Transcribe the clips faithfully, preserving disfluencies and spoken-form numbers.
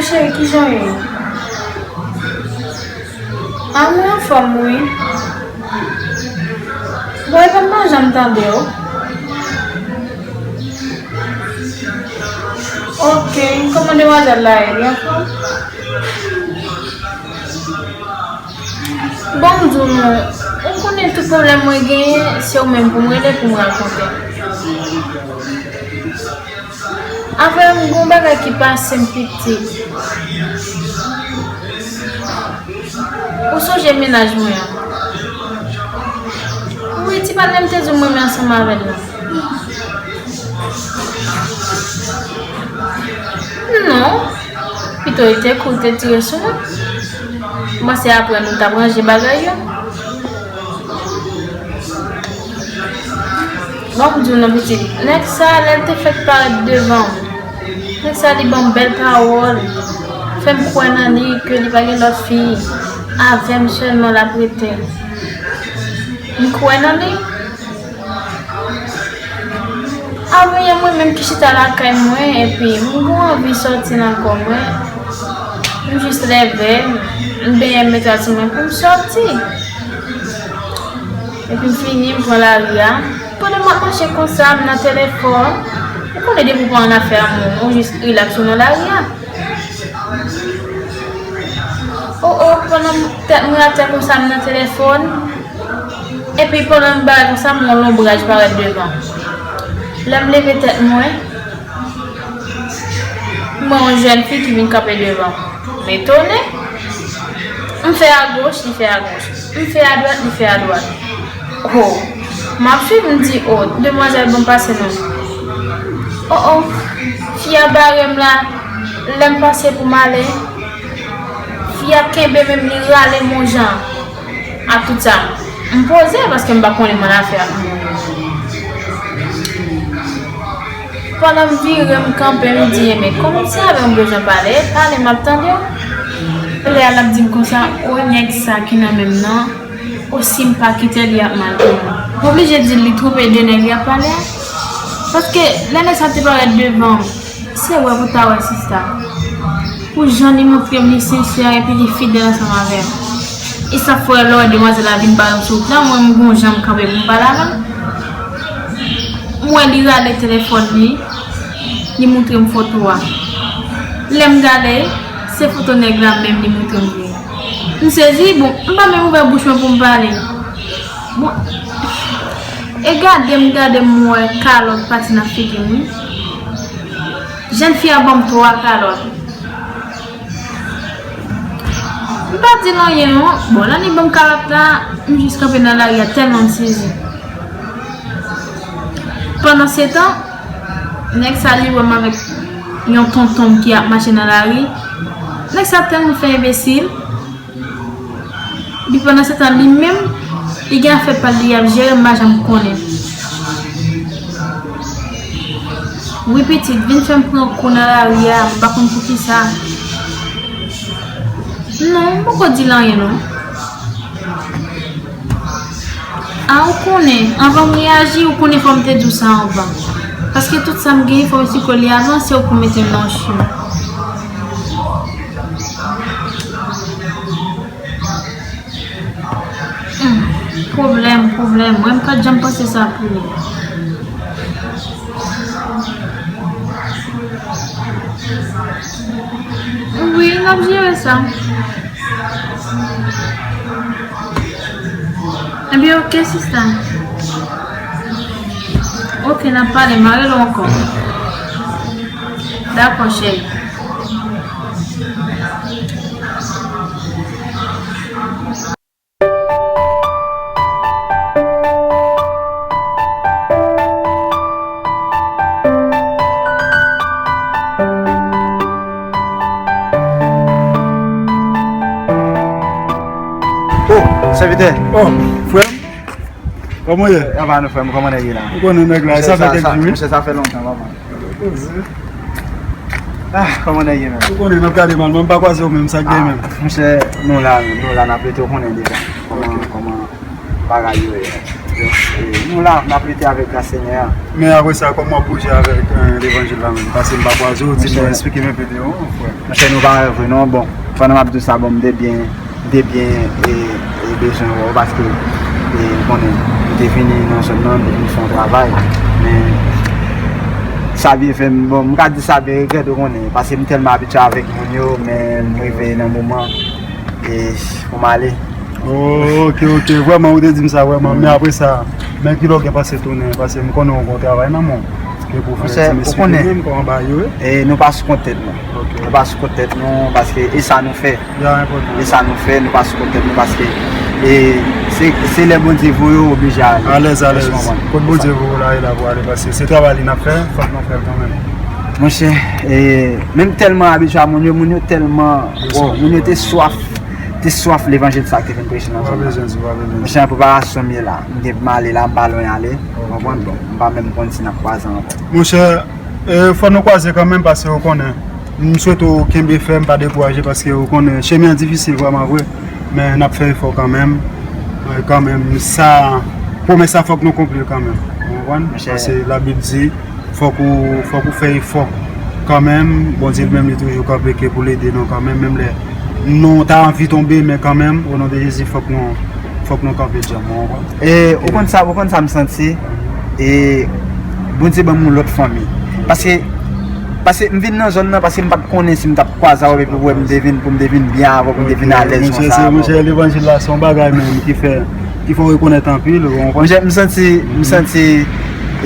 Cheri, kijan w ye? A, mwen anfòm, wi. Bon, epa m pa janm tande w. Ok, kòman demwazèl la ye? Li anfòm? Bon, m di w non, ou konnen tout pwoblèm mwen genyen, se ou menm pou m rele pou m rakonte. Avè m, gon bagay ki pase m pitit. Ou sonje mennaj mwen an? Wi, ti pa menm te di w mwen menm ansanm avè l la. Non. Pito li te kou, li te tire sou mwen. Mwen se apre nou t ap ranje bagay yo. Bon, m di w non, pitit. Nèg sa, lè l te fèk parèt devan m, nèg sa, li ban m bèl pawòl, fè m kwè nan li, ke li pa gen lòt fi, avè m sèlman l ap rete. M kwè nan li. Avanyè mwen menm ki chita lakay mwen, epi m gon anvi sòti nan kò mwen. M jis leve, m benyen, m mete sou mwen pou m sòti. Epi m fini, m pran lari a. Pandan m ap mache konsa, m nan telefòn. Ou konnen depi w pa annafè a moun, ou jis rilaks ou nan lari a. O, o, pandan m, tèt mwen atè konsa, m nan telefòn. Epi pandan m bagay konsa, m wè yon lonbraj parèt devan. Lè m leve tèt mwen, m wè yon jèn fi ki vin kanpe devan. M etone. M fè agoch, li fè agoch. M fè adwat, li fè adwat. Ho! M ap swiv, m di, o, demwazèl bon pase non. O, o! Fi a bare m la, lè m panse pou m ale, fi a kenbe men m, li rale m yon jan. Ak tout sa, m poze paske m pa konnen m annafè ak moun. Pandan m vire, m kanpe, m di, enben, kòm se avè w m bezwen pale, pale, m ap tande w. Lè a l ap di m konsa, o, nèg sa ki nan men m nan, o, si m pa kite l, li ap mal pou mwen. M oblije di l li twonpe de nèg li ap pale a. Paske lè nèg sa te parèt devan m, se wè pou ta wè sista. Pou jan li montre m li sensè epi li fidèl ansanm avè m. E sa fè lè w wè demwazèl la vin bare m sou wout la, mwen m gon jan m kanpe pou m pale avè l. M wè li rale telefòn li, li montre m foto a. Lè m gade, se foto nèg la menm li montre m vre. M sezi, bon, m pa menm ouvè bouch mwen pou m pale. Bon, e gade m, gade m, m wè kalòt pati nan figi m, wi. Jèn fi a ban m twa kalòt. M pa di l anyen non. Bon, lè li ban m kalòt la, m jis kanpe nan lari a tèlman m sezi. Pandansetan, nèg sa li wè m avèk yon tonton m ki ap mache nan lari. Nèg sa tèlman fè enbesil. Epi pandansetan, li menm, li gen afè pa l li ap jere, m pa janm konnen. Wi pitit, vin fè m pran kou nan lari a, m pa konn poukisa. Non, m poko di l anyen non. A, ou konnen, anvan m reyaji, ou konnen fò m te di w sa anvan. Paske tout sa m genyen, fò m sikoule avan, se ou pou mete m nan yon chimen. Hmm, pwoblèm, pwoblèm. Mwen, m pa t janm panse sa pou ou. Wi, n ap jere sa. Ebyen, oke, sista. Oke, n ap pale, m a rele w ankò. Dakò, cheri. Oh, sèvitè. Oh, frè m. Kòman w ye? Anba nou, frè m, kòman nèg ye la? Ou konnen nèg la, sa fè kèk jou, wi. Monchè, sa fè lontan, papa. Poze. Ah, kòman nèg ye menm? Ou konnen n ap gade mal, mwen m pa kwaze w menm, sa k gen menm? Ah, monchè, nou la, nou la, n ap rete, w konnen deja. Kòman, kòman bagay yo ye? E, nou la, n ap lite avèk gras Senyè a. Men apre sa, kòman w ap bouje avèk, eh, levanjil la menm? Paske m pa kwaze w, di m, eksplike m enpe de ou, frè. Monchè, nou pa rève non. Bon, pandan m ap di w sa, bon, m te byen, m te byen, e, e bezwen wè w paske, e, ou konnen, m te vini nan zòn nan, m te vin fè yon travay. Men sa byen fè m, bon, m ka di sa byen regrèt, ou konnen, paske m tèlman abitye avèk moun yo, men m rive nan moman, e, pou m ale. Oh, ok, ok, vrèman, ou te di m sa, vrèman. Men apre sa, men kilè w gen panse tounen, paske m konnen w gen yon travay nan men w. Ke pou fè ti mesye de menm, kòman bagay yo ye? E nou pa sou kont tèt nou. Ok. Nou pa sou kont tèt nou, paske e sa nou fè. E sa nou fè, nou pa sou kont tèt nou, paske e se, se lè Bondye voye w oblije ale. Alèz, alèz. Kot Bondye voye w la, e la pou ale, paske se travay li n ap fè, fòk nou fè l kanmenm. Monchè, e, men m tèlman abitye a moun yo, moun yo tèlman, bon, moun yo te swaf, te swaf levanjil sa k te vin preche nan zòn nan. Monchè, nan preparasyon m ye la. M gen pou m ale la, m pa lwen ale. Ou konprann? Bon, m pa menm konn si n ap kwaze ankò. Monchè, e, fò nou kwaze kanmenm, paske ou konnen. M swete w kenbe fèm, pa dekouraje, paske ou konnen chemen an difisil vrèman vre. Men n ap fè efò kanmenm. E, kanmenm, sa, pwomès la fòk nou konpli l kanmenm. Ou konprann? Paske Labib di, fòk ou, fòk ou fè efò kanmenm. Bondye li menm li toujou kanpe ke pou l ede nou kanmenm, menm lè nou ta anvi tonbe, men kanmenm, o non de Jezi, fòk nou, fòk nou kanpe djanm, ou konprann? E ou konn sa, ou konn sa m santi, e Bondye ban m yon lòt fanmi. Paske, paske m vin nan zòn nan, paske m pa t konnen si m t ap kwaze avè w epi pou m te vin, pou m te vin byen avè w, pou m te vin alèz konsa avè w. Monchè, levanjil la se yon bagay menm ki fè, ki fè w rekonèt anpil, ou konprann? Monchè, m santi, m santi,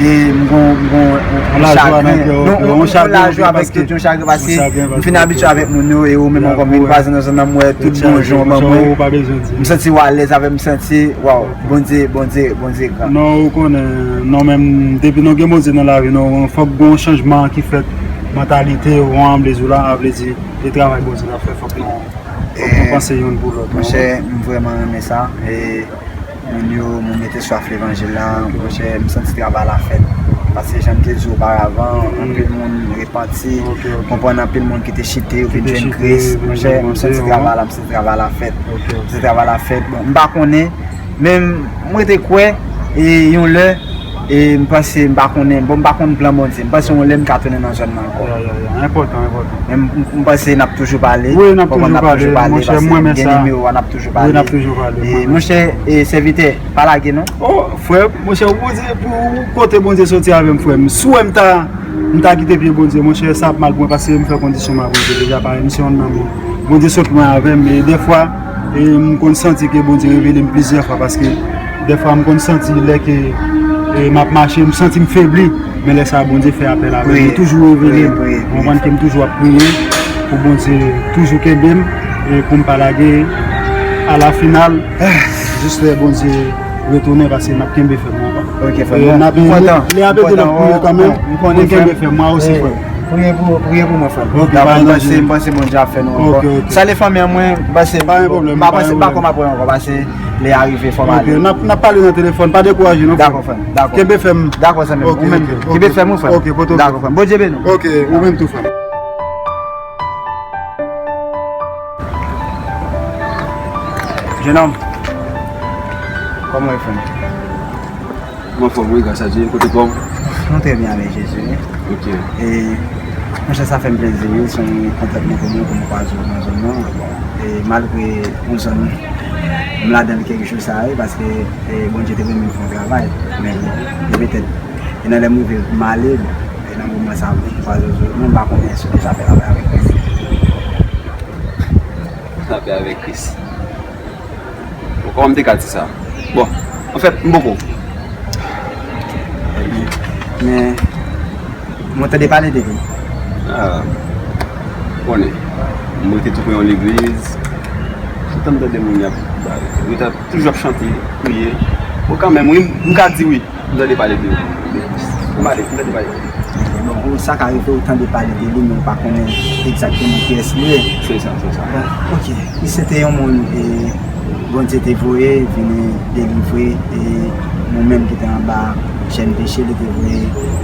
e m gon, m gon yon, yon chagren. Non, yon, yon lajwa avèk tout yon chagren, paske m fin abitye avèk moun yo, e ou menm ankò m vin kwaze nan zòn nan, m wè tout bon jan w ban mwen. M santi w alèz avè m, m santi, waw, Bondye, Bondye, Bondye gran. Non, ou konnen, non, menm depi nou gen Bondye nan lavi nou, fòk gon chanjman ki fèt, mantalite, ou anble di w la, a vle di, e travay Bondye l ap fè, fòk nou, fòk nou panse youn pou lòt. Monchè, m vrèman renmen sa. E moun yo, moun mete swaf levanjil la, monchè, m santi travay la fèt. Paske jan m te di w oparavan, anpil moun repanti, konprann anpil moun ki te chite, yo vin jwenn Kris. Monchè, m santi travay la, m santi travay la fèt. M santi travay la fèt. Bon, m pa konnen, men m rete kwè, e yon lè, e m panse, m pa konnen, bon, m pa konn plan Bondye. M panse yon lè m ka tounen nan zòn nan ankò. Ya, ya, ya. Enpòtan, enpòtan. Men m, m, m panse n ap toujou pale. Wi, n ap toujou pale, monchè, m renmen sa. Gen nimewo a, n ap toujou pale. Wi, n ap toujou pale. E, monchè, e, sèvitè, pa lage non. Oh, frè, monchè, Bondye, pou kote Bondye soti avè m, frè m. Si w wè m ta, m ta kite pye Bondye, monchè, sa ap mal pou mwen, paske m fè kondisyon m a Bondye deja, parèy m se yon nonm. Bondye sot lwen avè m, e dèfwa, e m konn santi ke Bondye revele m plizyè fwa, paske dèfwa m konn santi lè ke, e, m ap mache, m santi m febli. Men lè sa a, Bondye fè apèl avè m. Li toujou revele m. Ou konprann ke m toujou ap priye pou Bondye toujou kenbe m e pou m pa lage. A la final, jis lè Bondye retounen, paske n ap kenbe fèm, ou konprann? Ok, frè m, m kontan. Lè a pete, n ap priye kanmenm pou n kenbe fèm. Mwen osi, frè m. Priye pou, priye pou mwen, frè m. Ok, pa gen danje. M panse, m panse Bondye ap fè nou ankò. Ok, ok. Salye fanmi an mwen, m panse, m pa panse, m pa konn ap wè ankò, paske lè a rive, fò m ale. Ok, n ap, n ap pale nan telefòn, pa dekouraje non, frè m. Dakò, frè m. Dakò. Kenbe fèm. Dakò, zanmi m. Ou menm tou. Kenbe fèm wi, frè m. Ok, ok, pote w byen. Dakò, frè m. Bondye beni w. Ok, ou menm tou, frè m. Jenòm, kòman w ye, frè m? Mwen anfòm, wi, gras a Dye. Kote pa w? Nou trè byen avèk Jezi, wi. Ok. E, monchè, sa fè m plezi, wi. Se yon kontantman pou mwen, pou m kwaze w nan zòn nan. Bon, e malgre yon zòn m ladan l kèk jou sa, wi, paske, e, Bondye te pèmèt m fè yon travay. Men bon, e petèt, e nan lè m rive pou m ale, bon, e nan moman sa, m kwaze w, mwen pa konnen si w deja fè lapè avèk Kris. Lapè avèk Kris. Bon, kòman m te ka di sa? Bon, anfèt, m poko. Men, mwen tande pale de li. Ah, ou konnen, mwen rete tou pre yon legliz. Tout tan m tande moun y ap, yo t ap toujou ap chante, priye. Bon, kanmenm, wi, m ka di wi. M tande pale de, de Kris. Ou male, m tande pale de li. Bon, ou, sa ka rive ou tande pale de li, men ou pa konnen egzakteman kiyès li ye. Se sa, se sa. Bon, ok. Li se te yon moun, e, Bondye te voye vin delivre, e, nou menm ki te anba chèn peche, li te voye,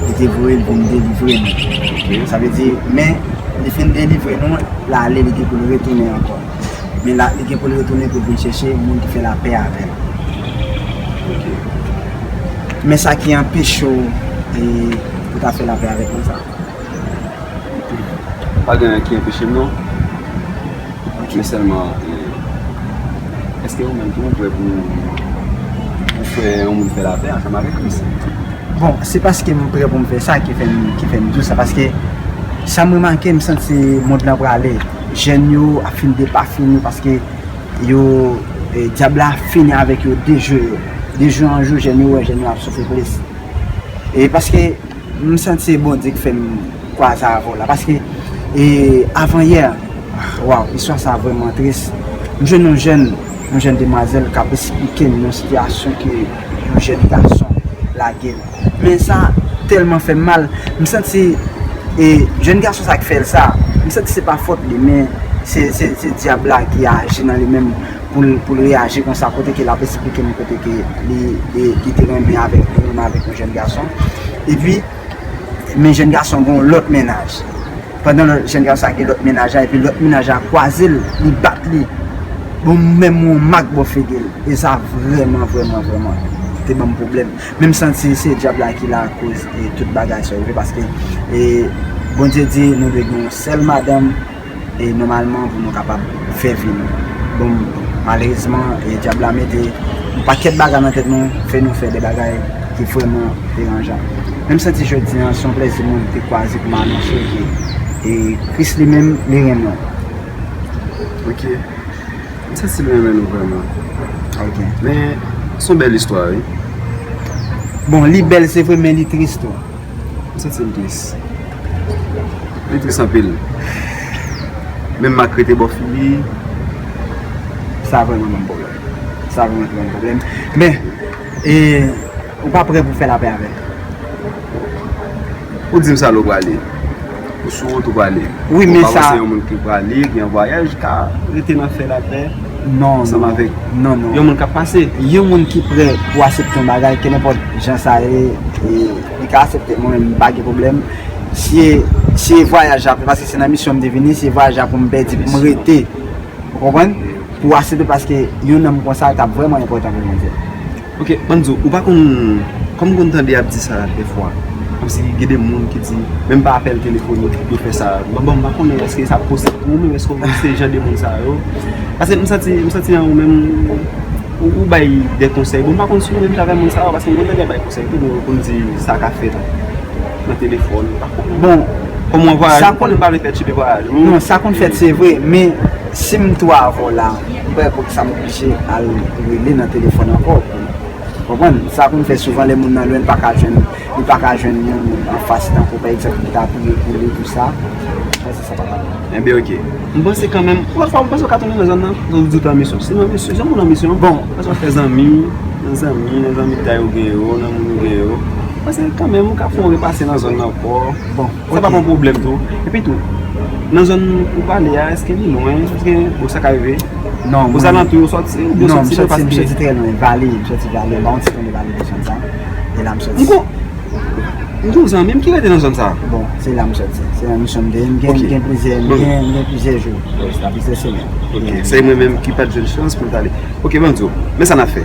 li te voye l vin delivre nou. Ok. Sa vle di, men li fin delivre nou, l ale, li gen pou l retounen ankò. Men la, li gen pou l retounen pou l vin chèche moun ki fè lapè avè l. Ok. Men sa ki anpeche w, e, pou ta fè lapè avèk moun sa? Pa gen anyen ki anpeche m, non. Ok. Men sèlman, e, èske ou menm tou ou prè pou, pou fè yon moun fè lapè ansanm avèk Kris? Bon, se paske m prè pou m fè sa ki fè m, ki fè m di w sa, paske sa m remake, m santi se mond lan prale. Jèn yo ap fin depafini paske yo, e, dyab la fini avèk yo de jou yo. De jou an jou, jèn yo wè jèn yo ap soufri plis. E paske m santi se Bondye ki fè m kwaze avè w la. Paske, e, avanyè, waw, istwa sa vrèman tris. M jwenn yon jèn, yon jèn demwazèl k ap esplike m yon sitiyasyon ke yon jèn gason lage l. Men sa tèlman fè m mal. M santi, e, jèn gason sa ki fè l sa, m santi se pa fòt li, men se, se, se dyab la ki aji nan li menm pou l, pou l reyaji konsa, kote ke l ap esplike m kote ke li, li, li te renmen avèk, li renmen avèk yon jèn gason. Epi, men jèn gason gen yon lòt mennaj. Pandan lòt, jèn gason sa gen lòt mennaj la, epi lòt mennaj la kwaze l, li bat li. Bon, menm yon mak bò figi l. E sa vrèman, vrèman, vrèman te ban m pwoblèm. Men m santi se dyab la ki lakoz, e, tout bagay sa yo rive, paske, e, Bondye di nou dwe gen yon sèl madanm, e, nòmalman pou nou kapab fè vi nou. Bon, malerezman, e, dyab la mete yon pakèt bagay nan tèt nou, fè nou fè de bagay ki vrèman deranjan. Men m santi jodi a, se yon plèzi mwen te kwaze pou m anonse ke, e, Kris li menm, li renmen w. Ok. M santi l renmen nou vrèman. Ok. Men, se yon bèl istwa, wi. Bon, li bèl, se vre, men li tris tou. M santi l tris. Li tris anpil. Menm mak rete bò figi. Sa vrèman ban m pwoblèm. Sa vrèman te ban m pwoblèm. Men, e, ou pa prè pou fè lapè avè l? Ou di m sa lè w prale. Ou sou wout ou prale. Wi, men sa. Ou pa panse yon moun ki prale, ki an vwayaj, ka rete nan fè lapè ansanm avèk yon moun k ap pase? Yon moun ki prè pou aksepte yon bagay, kenenpòt jan sa ye, e, li ka aksepte, mwen menm, m pa gen pwoblèm. Si e, si e vwayaj la, paske se nan misyon m te vini, si e vwayaj la pou m pèdi, pou m rete. Ou konprann? Pou aksepte, paske yon nonm konsa, t ap vrèman enpòtan pou Bondye. Ok, ban m di w, ou pa konn, kòm m konn tande y ap di sa dèfwa, kòmsi gen de moun ki di, menm pa apèl telefonik, yo fè sa. Bon, bon, m pa konnen èske sa posib pou ou menm, èske w se jan de moun sa yo? Paske m santi, m santi an ou menm, ou, ou bay de konsèy. Bon, m pa konn si ou menm travay moun sa yo, paske m konn tande y ap bay konsèy tou, bon, pou m di sa ka fèt nan telefòn, m pa konnen. Bon, kòm w an vwayaj, ou konnen m pa vle fè tchipe vwayaj. Non, sa konn fèt, se vre, men si m tou avè w la, m pa wè poukisa m oblije al rele nan telefòn ankò. Konprann? Sa konn fè souvan lè moun nan lwen, li pa ka jwenn, li pa ka jwenn yon moun anfas, tankou pa egzanp, ki ta priye pou li, tou sa. Sa, se sa pa ka bon. Enben, ok. M panse kanmenm, yon lòt fwa, m panse w ka tounen nan zòn nan, ou di w t an misyon. Si nan misyon, jan moun an misyon, bon, m panse w ap fè zanmi, nan zanmi, nan zanmitay ou gen yo, nan moun ou gen yo. M panse kanmenm, ou ka fè yon repase nan zòn nan ankò. Bon. Sa pa bon pwoblèm tou. Epi tou, nan zòn ou prale a, èske li lwen? Èske, bon, sa ka rive? Non, ozalantou yo sòti, yo sòti, yo pa sòti, m sòti trè lwen, Vale, m sòti Vale, m pa yon ti konnen Vale de zòn sa. E la m sòti. M gon, m gon zanmi m ki rete nan zòn sa. Bon, se la m sòti. Se nan misyon m te ye. M gen, m gen plizyè, m gen, m gen plizyè jou. Wi, sa plizyè semèn. Ok. Se mwen menm ki pa t jwenn chans pou m t ale. Ok, ban m di w. Men sa n ap fè.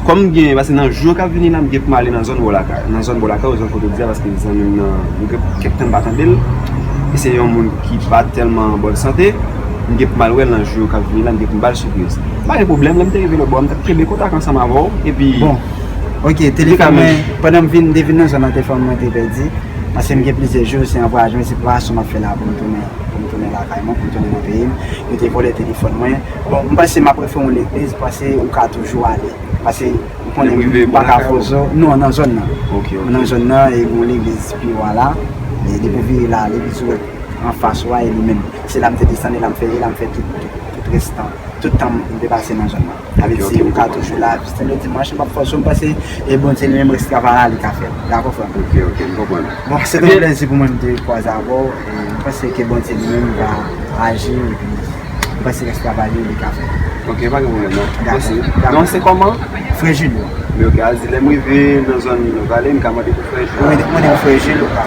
Kòm m gen, paske nan jou k ap vini la, m gen pou m ale nan zòn bò lakay, nan zòn bò lakay ou zòn kote w di a, paske zanmi m nan, m gen kèk tan m pa tande l. E se yon moun ki pa tèlman an bòn sante. M gen pou m al wè l nan jou k ap vini la, m gen pou m ba l sipriz. Pa gen pwoblèm, lè m te rive lòt bò a, m t ap kenbe kontak ansanm avè w, epi. Bon. Ok, telefòn mwen, pandan m vin, m te vin nan zòn nan, telefòn mwen te pèdi. Paske m gen plizyè jou, se yon vwayaj, men se preparasyon m ap fè la pou m tounen, pou m tounen lakay mwen, pou m tounen nan peyi m. Yo te vòlè telefòn mwen. Bon, m panse m ap refè yon legliz, m panse ou ka toujou ale. Paske ou konnen m pa ka fòse w. Non, nan zòn nan. Ok, ok. Nan zòn nan, e gen yon legliz pi wo la. E depi w vire la, legliz ou wè anfas ou a, e li menm. Se la m te desann, e la m fè, e la m fè tout, tout, tout restan. Tout tan m te pase nan zòn nan. Sa vle di, ou ka toujou la, jis le dimanch, m ap fòse w, m panse, e Bondye li menm, rès travay la, li ka fè l. Dakò, frè m? Ok, ok, m konprann. Bon, se te yon plèzi pou mwen m te kwaze avè w, e m panse ke Bondye li menm va aji, epi m panse rès travay li, li ka fè l. Ok, pa gen pwoblèm, non. Dakò. Mèsi. Non, se kòman? Frè Julio. Men ok, al di lè m rive nan zòn Vale, m ka mande pou Frè Julio. Wi, mande pou Frè Julio, ou ka.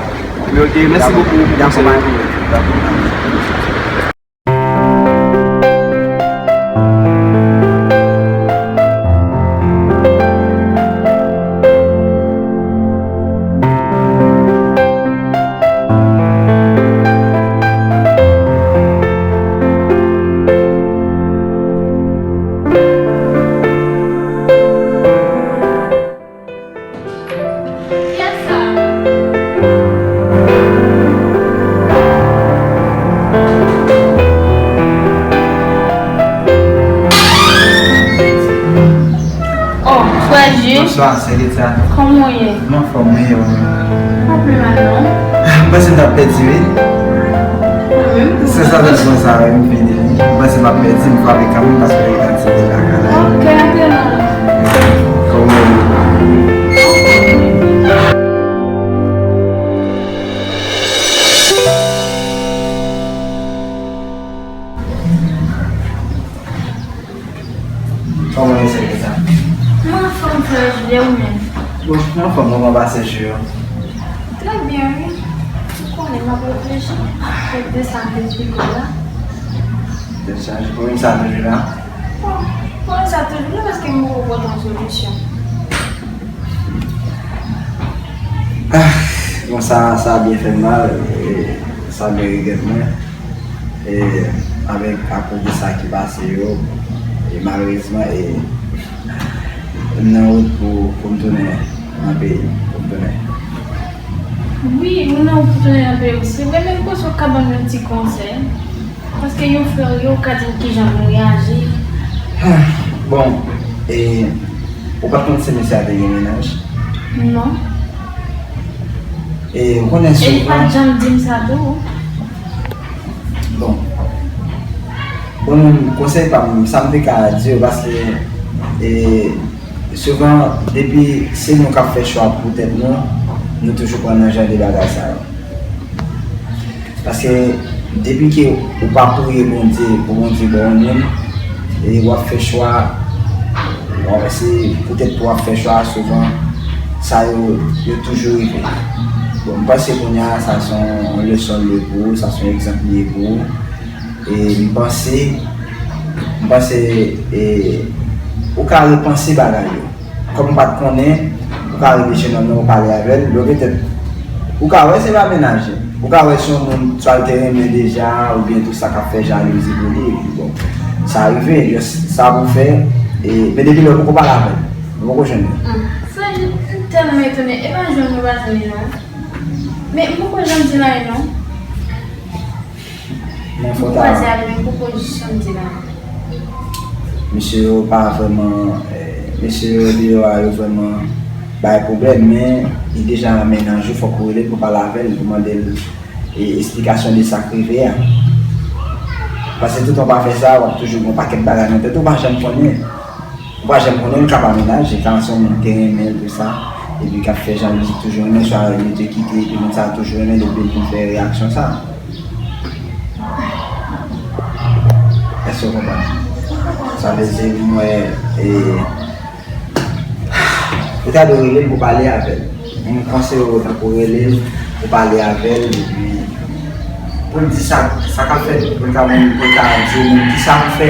Men ok, mèsi bokou pou konsèy yo. Dakò, pa gen pwoblèm. Dakò. Bonjou. Bonswa, sè Ketia. Kòman w ye? M anfòm, wi, e ou menm? Pa pi mal, non. M panse m t ap pèdi, wi. Mwen menm tou. Se sa, se konsa, wi, m vini. M panse m ap pèdi, m frape kanmenm paske m t ap tande lakay la. Ok, antre non. Kòman w ye? Kòman w ye, sè Ketia? M anfòm, frè Julien, ou menm? Bon, m anfòm, kòman pase jou yo? Trè byen, wi. Ou konnen, m ap reflechi. Kote sa m te esplike w la. Te chanje. Pwoblèm sa toujou la? Bon, pwoblèm sa toujou la paske m poko pote yon solisyon. Ah, bon, sa, sa byen fè m mal, e sa byen regrèt mwen. E avèk, akoz de sa ki pase yo, e malerezman, e m nan wout pou, pou m tounen nan peyi, pou m tounen. Wi, ou nan wout pou tounen nan peyi w. Se vre, men m panse w ka ban m yon ti konsèy. Paske yon frè w ye, ou ka di m kijan pou m reyaji. Ah, bon, e ou pa t konn si mesye a te gen mennaj? Non. E ou konnen souvan. E li pa t janm di m sa tou. Bon. Bon, konsèy pa m, sa m te ka di w, paske, e, souvan, depi se nou k ap fè chwa pou tèt nou, nou toujou pran nan jan de bagay sa yo. Paske depi ke ou pa priye Bondye, pou Bondye ba w yon moun, e w ap fè chwa, w ap, se poutèt pou w ap fè chwa, souvan, sa yo, yo toujou rive. Bon, m panse kounye a, sa se yon leson l ye pou ou, sa se yon egzanp li ye pou ou. E m panse, m panse, e, ou ka repanse bagay yo. Kòm ou pa t konnen, ou ka rele jenòm nan, ou pale avè l, lè petèt, ou ka wè se pa mennaj li. Ou ka wè se yon moun swa l te renmen deja, oubyen tou sa k ap fè jalouzi pou li, epi bon, sa rive, just sa pou fè, e, men depi lè ou poko pale avè l, ou poko jwenn li. Frè, m tèlman etone, e pa jwenn mwen pa jwenn li non. Men m poko janm di l anyen non. Nan fòt a. Mesye yo pa vrèman, eh, mesye yo deyò a, yo vrèman bay pwoblèm, men li deja nan mennaj ou, fòk ou rele l pou pale avè l, pou mande l, eh, esplikasyon de sa k rive a. Paske toutan w pa fè sa, w ap toujou gen yon pakèt bagay nan tèt ou, ou pa janm konnen. Ou pa janm konnen, l ka pa mennaj, e ka se yon moun ki te renmen l, tou sa, epi k ap fè jalouzi, toujou renmen, swa yo te kite, epi moun sa a toujou renmen l, epi l vin fè reyaksyon sa a. Èske w konprann? Sa vle di, m wè, e, ou ta dwe rele l pou pale avè l. M konseye w tankou rele l, ou pale avè l, epi pou l di sa, sa k ap fèt, pou l ka, pou l ka di w menm kisa pou fè.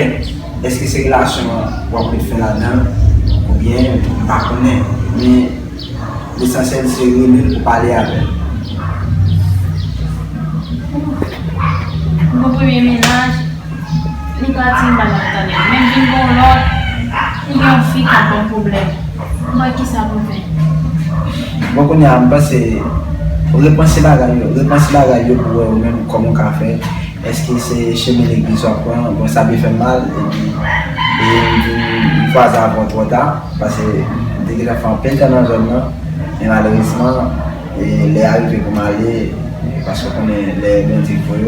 Èske se relasyon an w ap met fen ladan l, oubyen m pa konnen. Men lesansyèl se rele l pou pale avè l. Bon, premye mennaj, li pati, m pa janm tande l. Men vin gen yon lòt, li gen yon fi k ap ban m pwoblèm. M pa wè kisa pou m fè. Bon, kounye a, m panse, repanse bagay yo, repanse bagay yo pou wè ou menm kòman w ka fè. Èske se chemen legliz w ap pran? Bon, sa byen fè m mal, epi, e m vin, m kwaze avè w twò ta, paske m te gentan fè anpil tan nan zòn nan, men malerezman, e lè a rive pou m ale, e paske w konnen lè Bondye voye w,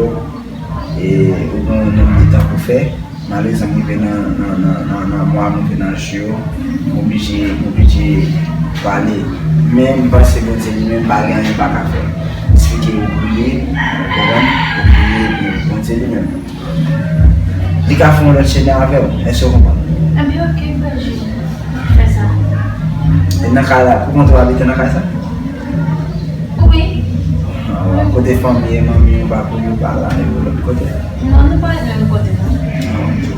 e ou gen yon nonb de tan pou fè. Malerezman, m rive nan, nan, nan, nan, nan mwa, m rive nan jou yo, m oblije, m oblije pale. Men m panse Bondye li menm pa gen anyen l pa ka fè. Sifi ke ou priye, ou konprann, ou priye, epi Bondye li menm, li ka fè yon lòt chemen avè w. Èske w konprann? Ebyen, ok, Bondye, m ap fè sa. E nan kay la, pou kont ou abite nan kay sa? Wi. Ah, kote fanmi e manmi w, papa w yo pa la, yo lòt kote? Non, nou pa menm kote, non. Ah, ok.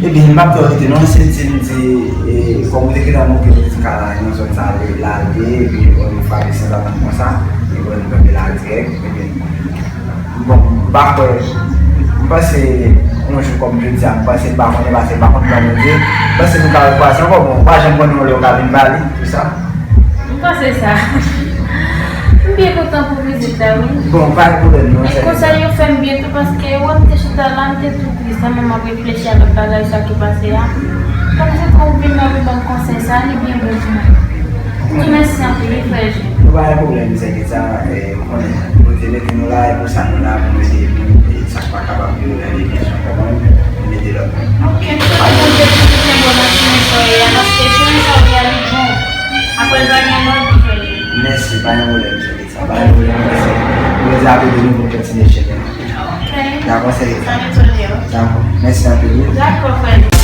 Ebyen, m p ap fè w rete non, se di m di, e, kòm ou te gentan montre m di kay la nan zòn sa a, lage, epi ou frape san atann konsa, epi ou kanpe la dirèk, ebyen, bon, m pa kwè, m panse, yon jou kòm jodi a, m panse, m pa konnen, paske m pa konn plan Bondye, m panse nou ka rekwaze ankò, bon, ou pa janm konnen yon lè ou ka vin pale, tou sa. M panse sa. M byen kontan pou vizit la, wi. Bon, pa gen pwoblèm, non, sè Ketia. E konsèy yo fè m byen tou, paske, wè, m te chita la, m te tou tris, la, men m ap reflechi a lòt bagay sa ki pase a. Kòm se tou ou vin nan pou ban m konsèy sa, li byen bon pou mwen. Tou mèsi anpil, wi, frè Jim. Nou pa gen pwoblèm, sè ke sa, eh, ou konnen, Bondye mete nou la, e pou sa nou la, pou nou ede, e sa k pa kapab yo, nan ede byen, sa w konprann, nou ede lòt moun. Ok, m swete Bondye toujou byen bon nan chemen sa w ye a, paske chemen sa w ye a, li bon. Apre l pa gen lòt, frè Jim. Mèsi, pa gen pwoblèm, sè ke sa, pa gen pwoblèm, mèsi. Bondye ap ede nou pou nou kontinye chemen an. Ok. Dakò, sè ke sa. Sa m etone w. Dakò. Mèsi anpil, wi. Dakò, frè Jim.